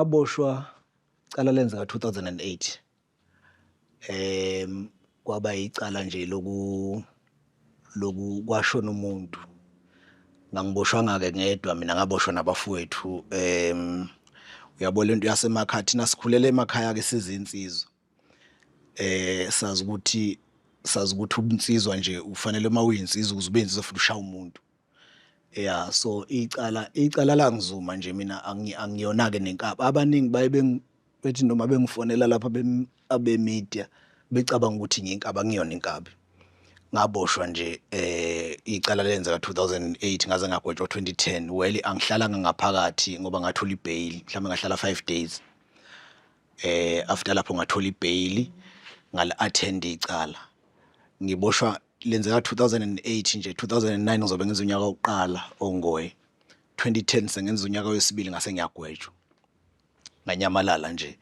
Aboshwa icala lenzeka 2008. Kwaba icala nje loku kwashona umuntu. Ngangiboshwanga-ke ngedwa mina, ngaboshwa nabafowethu. Uyabo lento yasemakhaya, thina sikhulele emakhaya-ke sizinsizwa. Sazi ukuthi ubunsizwa nje ufanele uma uyinsizwa, ukuze ube insizwa futhi ushaya umuntu. Yeah, so icala langizuma nje mina, angiyona-ke nenkabi. Abaningi baye bethi noma bengifonela lapha abe-media becabanga ukuthi ngiyinkabi, angiyona inkabi. Ngaboshwa nje, icala lenzeka 2008, ngaze ngagwetshwa 2010. Well, angihlalanga ngaphakathi ngoba ngathola ibail, mhlawumbe ngahlala 5 days. After lapho ngathola ibail, ngali attend icala. Ngiboshwa lenzeka 2008 nje, 2009 ngizobe ngenza unyaka wokuqala ongoye. 2010 sengenza unyaka wesibili, ngase ngiyagwetshwa. Nganyamalala nje.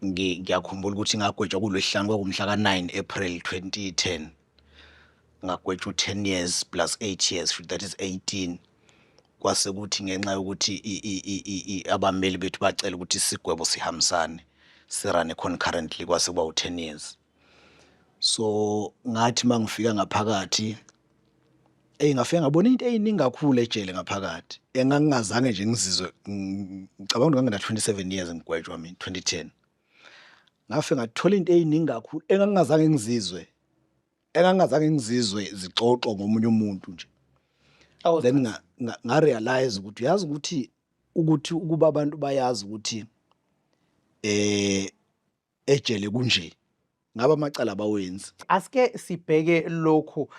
Ngiyakhumbula ukuthi ngagwetshwa kulwesihlanu, kwakumhla ka-9 April 2010. Ngagwetshwa u-10 years plus 8 years, that is 18. Kwase kuthi ngenxa yokuthi abameli bethu bacela ukuthi isigwebo sihambisane, sirane concurrently, kwase kuba u-10 years. So ngathi mangifika ngaphakathi, ey, ngafika ngabona into eziningi kakhulu ejele ngaphakathi engangingazange nje ngizizwe. Ngicabanga ukuthi ngangina 27 years ngigwetshwa mina 2010. Ngafika ngathola into eziningi kakhulu engangingazange ngizizwe zixoxwa ngomunye umuntu nje. Then nga realize ukuthi uyazi ukuthi ukuba abantu bayazi ukuthi ejele kunje, ngabe amacala abawenzi. Asike sibheke lokhu.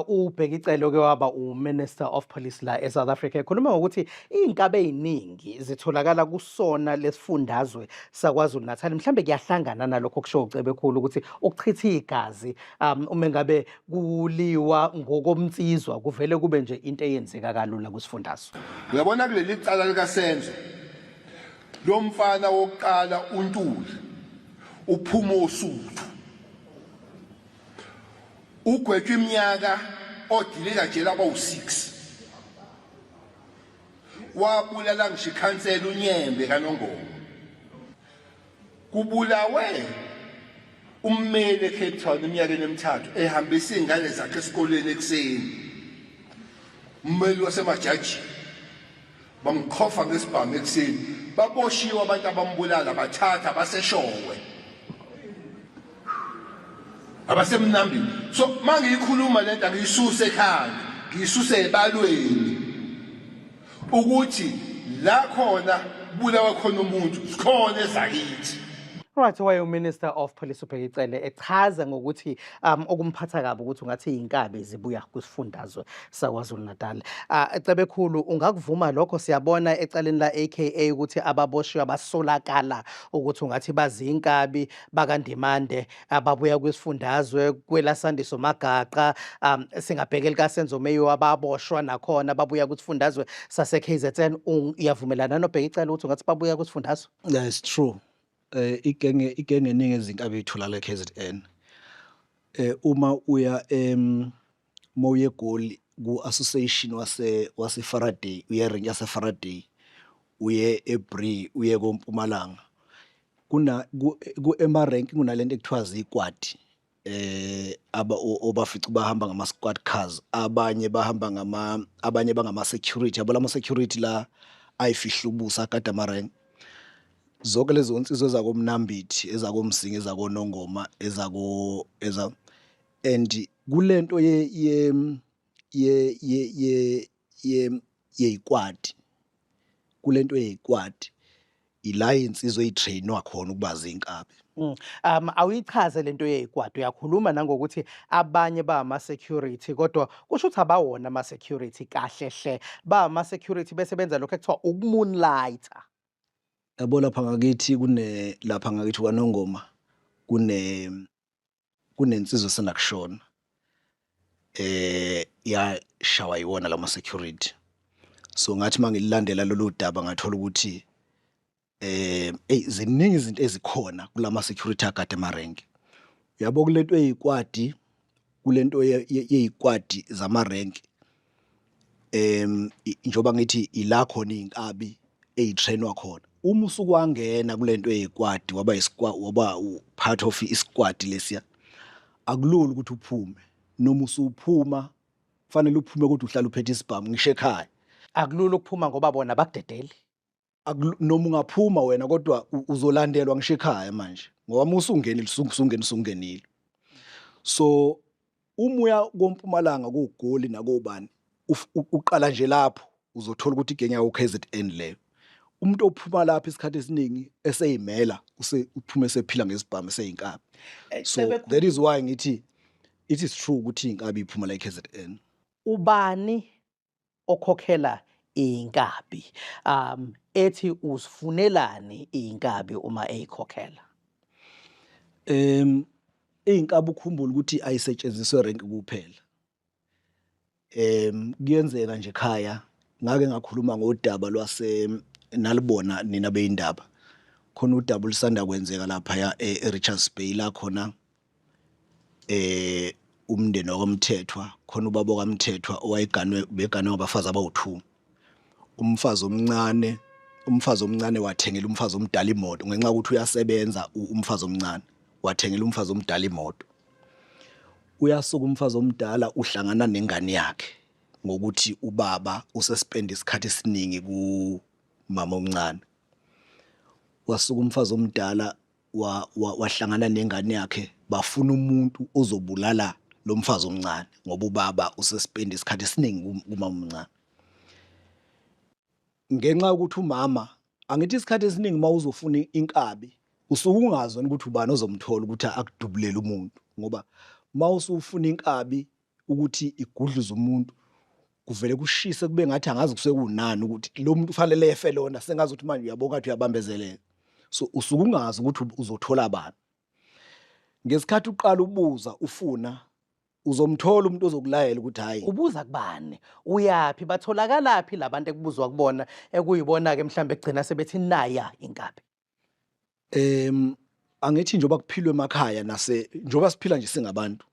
UBheki Cele ke waba uMinister of Police la eSouth Africa, ekhuluma ngokuthi iy'nkabi ey'ningi zitholakala kusona lesifundazwe saKwaZulu Natal. Mhlambe kuyahlangana nalokho okusho uCebekhulu ukuthi ukuchitha igazi, uma ngabe kuliwa ngokomnsizwa, kuvele kube nje into eyenzeka kalula kwisifundazwe. Uyabona kuleli cala likaSenzo, lo mfana wokuqala uNtuli uphuma oSuthu, ugwetshwa iminyaka odilika jela abawu-6, wabulala ngisho ikhansela uNyembe kaNongoma. Kubulawe ummeli eCape Town eminyakeni emithathu ehambisa iy'ngane zakhe esikoleni ekuseni, ummeli wasemajajini, bamqhofa ngesibhamu ekuseni. Baboshiwe abantu abambulala, bathatha baseShowe, abasemnambini. So mangiyikhuluma lento, angiyisuse ekhanda, ngiyisuse ebalweni ukuthi la khona bulawa khona umuntu, sikhona ezakithi. Right, waye uMinister of Police uBheki Cele echaza ngokuthi okumphatha kabi ukuthi ungathi iy'nkabi zibuya kwisifundazwe saKwaZulu Natal. Cebekhulu, ungakuvuma lokho? Siyabona ecaleni la AKA ukuthi ababoshiwe abasolakala ukuthi ungathi bazinkabi bakaNdimande ababuya kwisifundazwe kwelaSandiso Magaqa. Singabheka elikaSenzo Meyiwa, ababoshwa nakhona babuya kwisifundazwe sase KZN. Uyavumelana noBheki Cele ukuthi ungathi babuya kwisifundazwe? Yeah, it's true. Igenge eningi ezinkabi itholakala eKZN. Uma uya mawuye eGoli ku association wase Faraday, uye rank yase Faraday, uye eBree, uye koMpumalanga, kuna ku ema rank kunalento ekuthiwa zikwadi, aba obafica bahamba ngama squad cars, abanye bahamba ngama, abanye bangama security yabo, lama security la ayifihla ubuso, agada ama rank. Zonke lezo nsizwa ezakoMnambithi, ezakoMsinga, ezakoNongoma, ezako eza and kulento ye yeyikwadi, kulento yeyikwadi ila insizwa eyitrainwa khona ukuba zinkabi. Awuyichaze lento yeyikwadi. Uyakhuluma nangokuthi abanye ba ama security, kodwa kusho ukuthi abawona ama security kahle hle, ba ama security bese benza lokho ekuthiwa ukumoonlighter. Yabo, lapha ngakithi kune, lapha ngakithi kwaNongoma kunensizwa esanda kushona, yashawa yiwona lama security. So ngathi mangililandela lolu daba, ngathola ukuthi ey, ziningi izinto ezikhona kulama security agade emarenki. Uyabo, kulento eyikwadi, kulento yeyikwadi zamarenki, njengoba ngithi ila khona iy'nkabi. ey'trainwa khona. Uma usukwangena kule nto eyikwadi waba waba part of isikwadi lesiya, akulula ukuthi uphume. Noma usuphuma kufanele uphume kodwa uhlale uphethe isibhamu ngisho ekhaya. Akulula ukuphuma ngoba bona bakudedeli. Noma ungaphuma wena kodwa uzolandelwa ngisho ekhaya manje ngoba uma usungenile usungene usungenile. So uma uya koMpumalanga koGoli nakobani uqala nje lapho uzothola ukuthi igenge yako KZN leyo. Umuntu ophuma lapho isikhathi esiningi eseyimela uphume esephila ngesibhamu eseyinkabi. So that is why ngithi it is true ukuthi inkabi iphuma la eKZN. Ubani okhokhela inkabi ethi uzifunelani inkabi uma eyikhokhela? Inkabi ukhumbule ukuthi ayisetshenziswe rank kuphela. Kuyenzeka nje ekhaya ngake ngakhuluma ngodaba lwase nalibona nina beyindaba. Khona udaba olusanda kwenzeka laphaya e-Richards Bay la khona umndeni wakwaMthethwa khona ubaba okaMthethwa owayeganwe beganwe ngabafazi abawu-2. Umfazi omncane wathengela umfazi omdala imoto ngenxa yokuthi uyasebenza umfazi omncane wathengela umfazi omdala imoto. Uyasuka umfazi omdala uhlangana nengane yakhe ngokuthi ubaba usespend isikhathi esiningi kumama omncane. Wasuka umfazi omdala wahlangana nengane yakhe bafuna umuntu ozobulala lo mfazi omncane ngoba ubaba usespend isikhathi esiningi kumama omncane. Ngenxa yokuthi umama angithi isikhathi esiningi uma uzofuna inkabi usuke ungazi wena ukuthi ubani ozomthola ukuthi akudubulele umuntu, ngoba uma usufuna inkabi ukuthi igudluze umuntu kuvele kushise kube ngathi angazi kusuke kunani ukuthi lo muntu ufanele efe lona, sengazi ukuthi manje uyabona ngathi uyabambezeleka. So usuke ungazi ukuthi uzothola bani. Ngesikhathi uqala ubuza ufuna uzomthola umuntu ozokulayela ukuthi hayi. Ubuza kubani? Uyaphi? Batholakalaphi labantu ekubuzwa kubona ekuyibona ke mhlambe egcina sebethi naya inkabi? Angithi njengoba kuphilwe emakhaya nase njengoba siphila nje singabantu.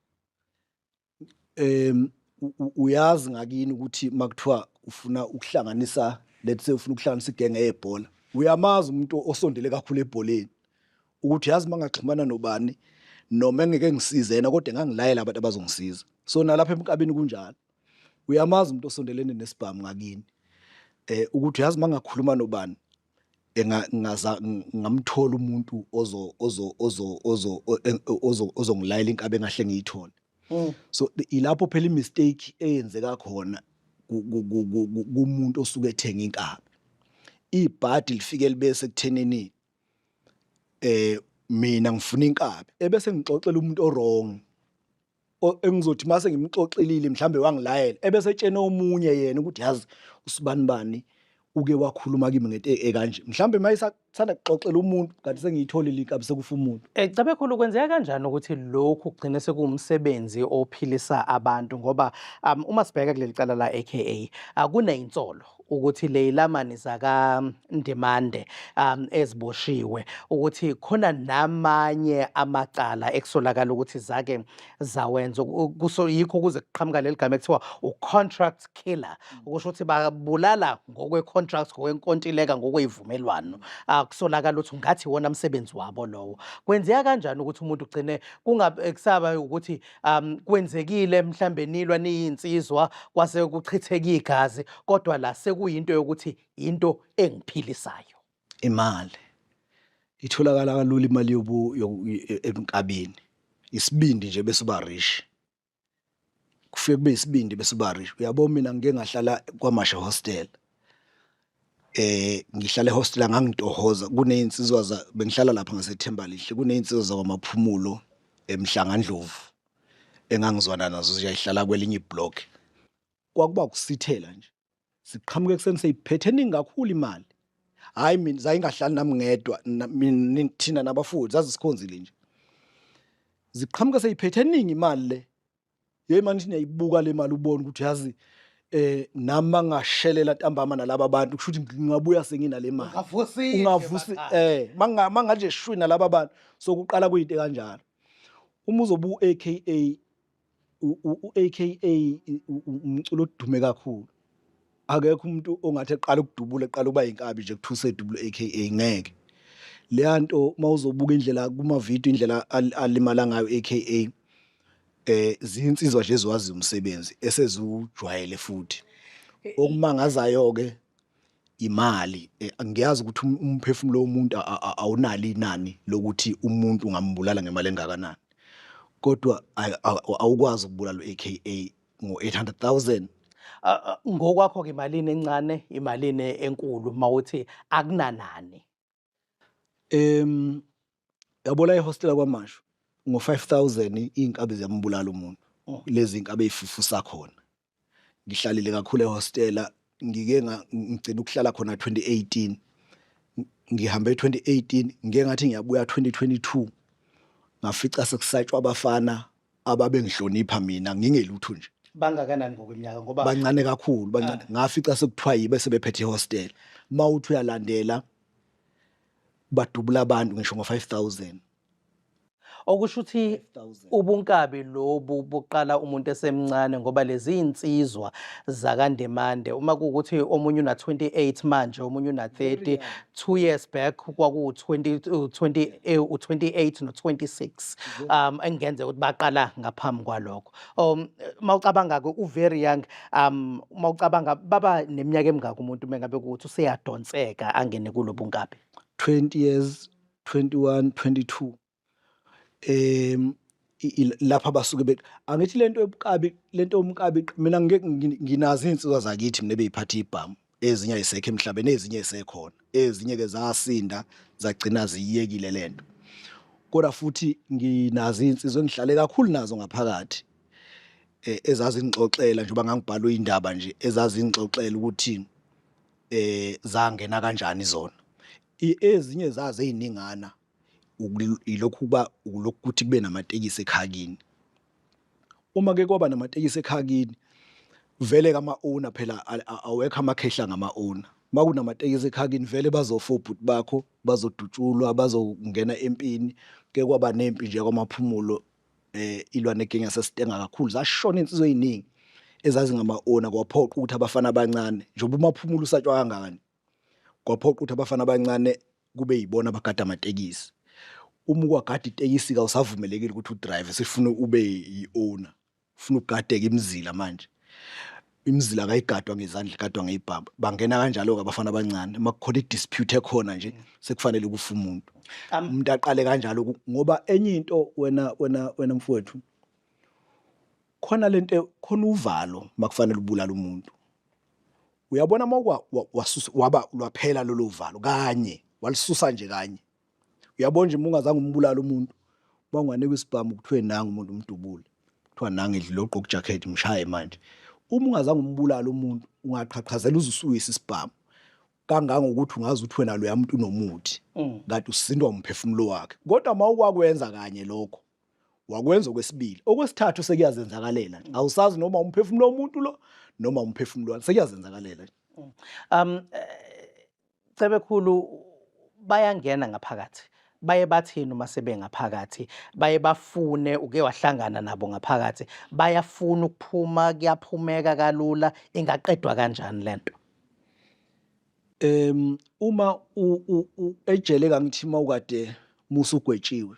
Uyazi ngakini ukuthi makuthiwa ufuna ukuhlanganisa, let's say ufuna ukuhlanganisa igenge yebhola, uyamazi umuntu osondele kakhulu ebholeni ukuthi yazi mangaxhumana nobani noma engeke ngisize yena kodwa engangilayela abantu abazongisiza. So nalapha emkabini kunjalo, uyamazi umuntu osondelene nesibhamu ngakini ukuthi yazi mangakhuluma nobani engaza ngamthola umuntu ozo ozo ozo ozo ozo ozongilayela inkabi engahle ngiyithole. So ilapho phela imistake eyenzeka khona kumuntu osuke ethenga inkabi. Ibhadi lifike libe sekuthenini mina ngifuna inkabi ebese ngixoxela umuntu owrong engizothi mase ngimxoxelile mhlambe wangilayela ebese etshena omunye yena ukuthi yazi usibani bani uke wakhuluma kimi ngento ekanje, mhlambe mayisathanda kuxoxela umuntu kanti sengiyitholile inkabi sekufa umuntu. Cebekhulu, kwenzeka kanjani ukuthi lokhu kugcine sekuwumsebenzi ophilisa abantu? Ngoba uma sibheka kuleli cala la AKA akuney'nsolo ukuthi leyilamani zakaNdimande eziboshiwe ukuthi khona namanye amacala ekusolakala ukuthi zake zawenza. Kuso yikho kuze kuqhamuka leli gama ekuthiwa u-contract killer, ukusho ukuthi babulala ngokwe-contract, ngokwenkontileka, ngokweyivumelwano. Kusolakala ukuthi ungathi iwona msebenzi wabo lowo. Kwenzeka kanjani ukuthi umuntu ugcine kusaba ukuthi kwenzekile mhlambe nilwa niyinsizwa kwase kuchitheka igazi, kodwa la sekuyinto yokuthi into engiphilisayo? Imali itholakala kalula, imali enkabini, isibindi nje bese uba rich, kufike kube isibindi bese uba rich. Uyabo mina ngike ngahlala KwaMashu hostel, ngihlala ehostel ngangitohoza kunezinsizwa za bengihlala lapha ngaseThembalihle, kunezinsizwa zakwaMaphumulo eMhlangandlovu engangizwana nazo ziyayihlala kwelinye iblock. Kwakuba kusithela nje siqhamuke ekuseni seyiphethe eningi kakhulu imali. Hayi mina zayingahlali nami ngedwa, mina thina nabafundi zazisikhonzile nje, ziqhamuke seyiphethe eningi imali le. Hey manje niyayibuka le mali ubone ukuthi yazi nami mangashelela ntambama nalaba bantu kusho ukuthi ngingabuya senginale mali. Ungavusi. Ungavusi manganje shwi nalaba bantu. So kuqala kuyinto kanjalo. Uma uzobe u-AKA, u-AKA umculo odume kakhulu. Akekho umuntu ongathi eqala ukudubula eqala ukuba yinkabi nje kuthiwa usedubula AKA, ngeke. Leya nto mawuzobuka indlela kuma-video indlela alimala ngayo AKA, zinsizwa nje eziwaziyo umsebenzi eseziwujwayele futhi. Okumangazayo-ke imali, ngiyazi ukuthi umphefumulo womuntu awunalo inani lokuthi umuntu ungambulala ngemali engakanani, kodwa awukwazi ukubulala u-AKA ngo-800,000. Ngokwakho-ke imalini encane, imalini enkulu mawuthi akunanani? Yabo la ehostela KwaMashu ngo-5,000 iy'nkabi ziyambulala umuntu, lezi nkabi ey'fufusa khona. Ngihlalile kakhulu ehostela, ngike ngigcina ukuhlala khona 2018. Ngihambe 2018, ngike ngathi ngiyabuya 2022, ngafica sekusatshwa abafana ababengihlonipha mina ngingelutho nje. Bangakanani ngokweminyaka ngoba Bancane kakhulu, bancane. Ngafica sekuthiwa yibo esebephethe ihostela. Mawuthi uyalandela badubula abantu ngisho ngo-5,000. Okusho ukuthi ubunkabi lobu buqala umuntu esemncane ngoba lezi insizwa zakaNdimande uma kuwukuthi omunye una 28 manje, omunye una 30, 2 years back kwaku 20 20 u28 no 26, engenzeka ukuthi baqala ngaphambi kwalokho. Mawucabanga ke u very young, mawucabanga baba neminyaka emingaki umuntu mengabe kuthi useyadonseka angene kulobunkabi? 20 years, 21, 22, lapha basuke be angithi lento yobukabi, lento yomkabi, mina ngike nginazo iy'nsizwa zakithi mina ebey'phatha ibhamu, ezinye ayisekho emhlabeni, ezinye ey'sekhona, ezinye ke zasinda zagcina ziyiyekile lento. Kodwa futhi nginazo iy'nsizwa engihlale kakhulu nazo ngaphakathi, ezazingixoxela njengoba ngangibhala iy'ndaba nje, ezazingixoxela ukuthi zangena kanjani zona. Ezinye zazo ey'ningana ilokhu kuba ulokhu ukuthi kube namatekisi ekhakini. Uma ke kwaba namatekisi ekhakini, vele kama-owner phela awekho amakhehla ngama-owner. Uma kunamatekisi ekhakini vele bazofa obhuti bakho, bazodutshulwa, bazongena empini. Ke kwaba nempi nje kwaMaphumulo, ilwa negenge yaseStenga kakhulu, zashona iy'nsizwa ey'ningi ezazingama-owner, kwaphoqa ukuthi abafana abancane, njengoba uMaphumulo usatshwa kangaka nje, kwaphoqa ukuthi abafana abancane kube yibona abagada amatekisi. Uma ukwagada itekisi-ke awusavumelekile ukuthi udrayive, sefuna ube yi-owner, ufuna ugadeke imizila manje. Imizila kayigadwa ngezandla, igadwa ngey'bhamu. Bangena kanjalo-ke abafana abancane, uma kukhona i-dispute ekhona nje sekufanele kufe umuntu. Umuntu aqale kanjalo ngoba enye into wena wena wena mfowethu, khona lento, khona uvalo makufanele ubulale umuntu. Uyabona uma wasusa waba lwaphela lolo valo kanye, walisusa nje kanye. Uyabona nje uma ungazange umbulale umuntu, uma unganikwa isibhamu kuthiwe nangu umuntu umdubule, kuthiwa nangu edlule ogqoka ijakhethi mshaye manje. Uma ungazange umbulale umuntu, ungaqhaqhazela uze usuwise isibhamu kangangokuthi ungazi ukuthi wena loya muntu unomuthi, kanti usindwa umphefumulo wakhe. Kodwa uma ukwakwenza kanye lokho, wakwenza okwesibili, okwesithathu sekuyazenzakalela nje. Awusazi noma umphefumulo womuntu lo noma umphefumulo wani, sekuyazenzakalela nje. Cebekhulu, bayangena ngaphakathi, baye bathini uma sebengaphakathi? Baye bafune, uke wahlangana nabo ngaphakathi, bayafuna ukuphuma? Kuyaphumeka kalula? Ingaqedwa kanjani lento? Uma ejele kangithi uma ukade musugwetshiwe,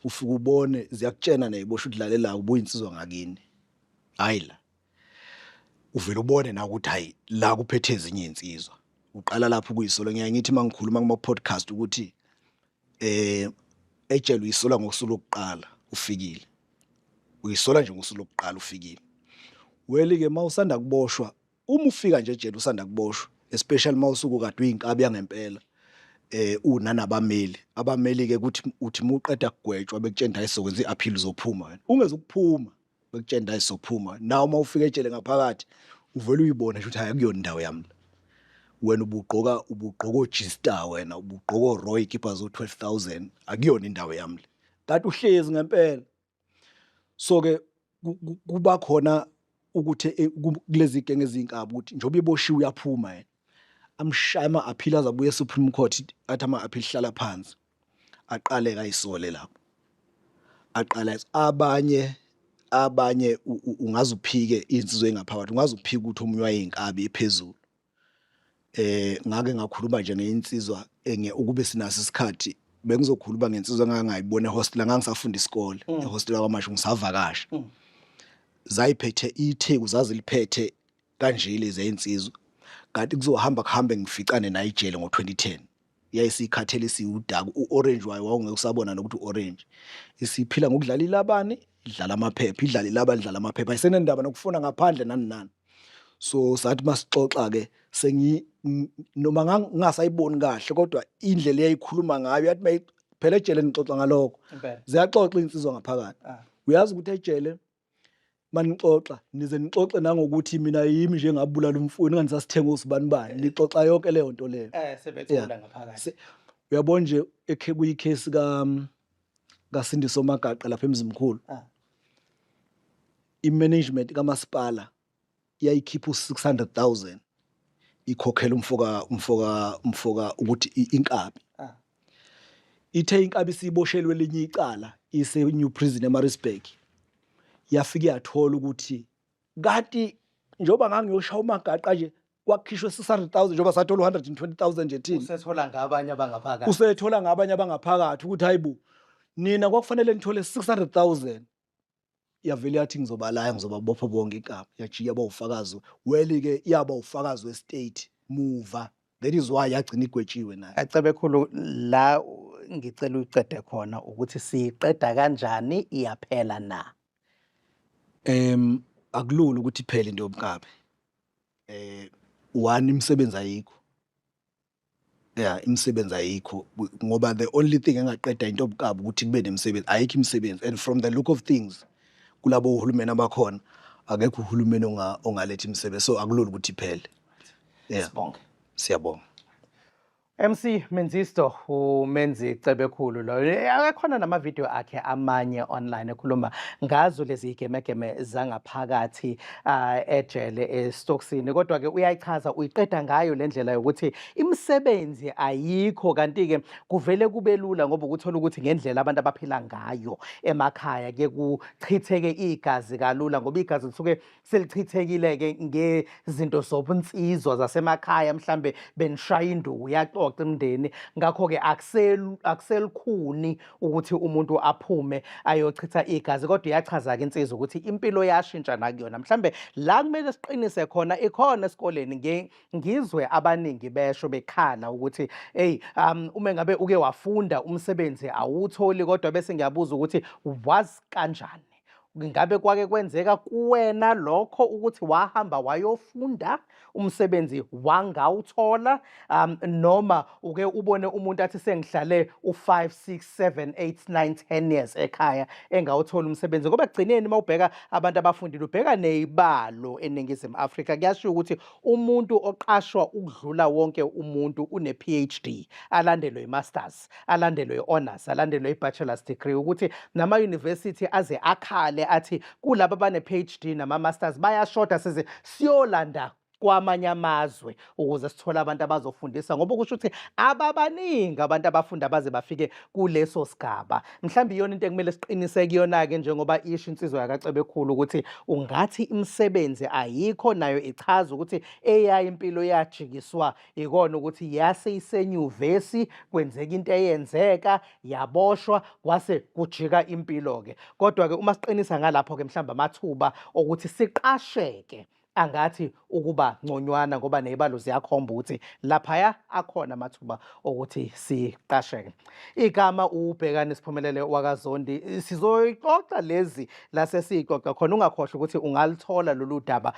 ufike ubone ziyakutshena ney'boshwa ukuthi lalela ubuyinsizwa ngakini, hhayi la. Uvele ubone nawe ukuthi hhayi la kuphethe ezinye iy'nsizwa. Uqala lapho ukuyisola. Ngiyaye ngithi uma ngikhuluma kuma-podcast ukuthi ejele uyisola ngosuku lokuqala ufikile. Uyisola nje ngosuku lokuqala ufikile. Well-ke uma usanda kuboshwa, uma ufika nje ejele usanda kuboshwa, especially uma usuke kade uyinkabi yangempela, unanabameli. Abameli-ke kuthi uthi uma uqeda kugwetshwa bekutshela hayi sizokwenza i-appeal uzophuma wena. Ungeze ukuphuma bekutshela hayi sizophuma. Nawe uma ufika ejele ngaphakathi uvele uyibone nje ukuthi hayi akuyona indawo yami la. Wena ubugqoka o-G-Star wena, ubugqoka o-Roy ikipa zo-12,000, akuyona indawo yami le. Kanti uhlezi ngempela. So-ke kuba khona ukuthi kulezi genge ezinkabi ukuthi njengoba eboshiwe uyaphuma yena, amshaye ama-appeal aze abuye e-Supreme Court, athi ama-appeal hlala phansi, aqale kayisole lapho, aqale abanye. Abanye ungaze uphike insizwa engaphakathi, ungaze uphike ukuthi omunye wayeyinkabi ephezulu. Ngake ngakhuluma nje ngeinsizwa enge ukube sinaso isikhathi bengizokhuluma ngensizwa engangayibona ehostel, ngangisafunda isikole ehostel kwaMashu ngisavakasha. Zayiphethe iTheku, zaziliphethe kanje lezi insizwa. Kanti kuzohamba kuhambe ngificane nayo ijele ngo-2010. Yayisikhathele siwudaka, u-orange wayo wawungeke usabona nokuthi u-orange. Isiphila ngokudlala ilabani, idlala amaphepha, idlala ilabani, idlala amaphepha. Ayisenendaba nokufuna ngaphandle nani nani. So sathi masixoxa ke sengi noma ngingasayiboni kahle kodwa indlela eyayikhuluma ngayo yathi mayi phela ejele nixoxa ngalokho. Ziyaxoxa insizwa ngaphakathi. Uyazi ukuthi ejele manixoxa nize nixoxe nangokuthi mina yimi nje ngabulala umfowenu nganisasithenga osibani bani, nixoxa yonke leyo nto leyo. Sebethula ngaphakathi. Uyabona nje ekhe kuyikhesi ka kaSindiso Magaqa lapha eMzimkhulu. I-management kamasipala yayikhipha u-600,000 ikhokhela umfoka umfoka umfoka ukuthi inkabi. Ithe inkabi siboshelwe elinye icala ise New Prison eMaritzburg. Yafika yathola ukuthi kanti njengoba ngangiyoshaya uMagaqa nje kwakhishwe 600,000 njengoba sathola 120,000 nje thina. Usethola ngabanye abangaphakathi. Usethola ngabanye abangaphakathi ukuthi hayibo nina kwakufanele nithole 600,000. Yavele yathi ngizobalaya ngizobabopha bonke inkabi, yajika yaba ufakazi well-ke, yaba ufakazi we-state muva, that is why yagcina igwetshiwe nayo. Cebekhulu, la ngicela uyiqede khona ukuthi siyiqeda kanjani, iyaphela na? Akulula ukuthi iphele into yobunkabi. One, imisebenzi ayikho. Yeah, imisebenzi ayikho ngoba the only thing engaqeda into yobukabi ukuthi kube nemisebenzi, ayikho imisebenzi, and from the look of things kulabo uhulumeni abakhona akekho uhulumeni ongaletha imisebenzi, so akulula ukuthi iphele. Yeah. Sibonge. Siyabonga. MC Menzisto, uMenzi Cebekhulu lo. Akhona nama-video akhe amanye online ekhuluma ngazo lezi gemegeme zangaphakathi ejele esitokisini, kodwa ke uyayichaza uyiqeda ngayo le ndlela yokuthi imisebenzi ayikho, kanti-ke kuvele kube lula ngoba ukuthola ukuthi ngendlela abantu abaphila ngayo emakhaya kuye kuchitheke igazi kalula, ngoba igazi lisuke selichithekile-ke ngezinto zobunsizwa zasemakhaya, mhlambe benishaya induku uyaxoxa imndeni. Ngakho-ke akuselukhuni ukuthi umuntu aphume ayochitha igazi, kodwa iyachaza-ke insizwa ukuthi impilo yashintsha nakuyona. Mhlambe la kumele siqinise khona ikhona esikoleni. Ngizwe abaningi besho bekhala ukuthi hey, uma ngabe uke wafunda umsebenzi awutholi, kodwa bese ngiyabuza ukuthi wazi kanjani? Ngabe kwake kwenzeka kuwena lokho ukuthi wahamba wayofunda umsebenzi wangawuthola, noma uke ubone umuntu athi sengihlale u-5 6 7 8 9 10 years ekhaya engawuthola umsebenzi? Ngoba ekugcineni uma ubheka abantu abafundile, ubheka nezibalo eNingizimu Afrika, kuyashiwo ukuthi umuntu oqashwa ukudlula wonke umuntu une-PhD, alandelwe i-masters, alandelwe i-honors, alandelwe i-bachelor's degree, ukuthi nama-university aze akhale athi kulaba abane-PhD nama-masters bayashoda, size siyolanda kwamanye amazwe ukuze sithole abantu abazofundisa, ngoba kusho ukuthi ababaningi abantu abafunda baze bafike kuleso sigaba. Mhlawumbe iyona into ekumele siqinise kuyona-ke, njengoba isho insizwa yakaCebekhulu ukuthi ungathi imisebenzi ayikho, nayo ichaza ukuthi eyayo impilo yajikiswa ikona ukuthi yase isenyuvesi kwenzeka into eyenzeka, yaboshwa, kwase kujika impilo-ke. Kodwa-ke uma siqinisa ngalapho-ke mhlawumbe amathuba okuthi siqasheke angathi ukuba ngconywana, ngoba nezibalo ziyakhomba ukuthi laphaya akhona amathuba okuthi siqasheke. Igama uBhekani Siphumelele wakaZondi, sizoyixoxa lezi la sesiyixoxa khona. Ungakhohlwa ukuthi ungalithola lolu daba.